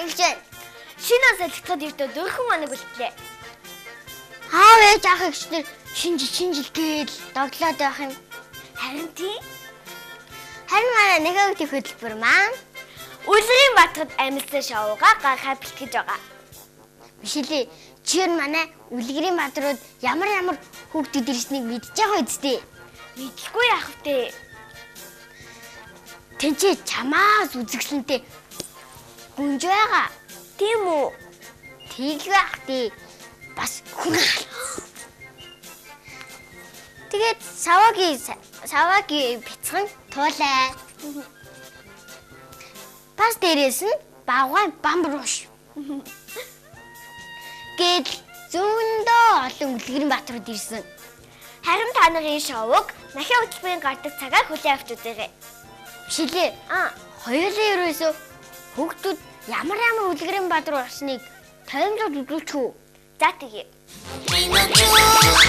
Ирж байна. Шинэ он солигдоход ердөө 4 хоног үлдлээ. Аав ээж ах эгчнэр шинэ жил шинэ жил гээл доглоод байх юм. Харин тийм. Харин манай нэгэн хөтөлбөр маань Үлгэрийн Баатарт амилсан шоуга гаргахаар бэлтгэж байгаа. Бишилээ. Чи ер нь манай Үлгэрийн Баатрууд ямар ямар хүүхдүүд ирснийг мэдж байгаа үсттэй. Мэдлгүй яах вэ? Тэнцээ чамаас үзэсгэлэнтэй гүнж байгаа. Тийм үү? Тэгэл байх тий. Бас хүн. Тэгээд саваги бяцхан туулай. Бас дээрээс нь багван бамбруш. Гээд зөндөө олон Үлгэрийн Баатрууд ирсэн. Харин та нарын шоуг нахиа хөтөлбөрийн гардаг цагаар хүлээн авч үзээрэй. Бишилээ. Хоёулаа ерөөсөө хүүхдүүд ямар ямар Үлгэрийн Баатар болсныг тоймлоод үзүүлчих үү? За тэгье. Минуту.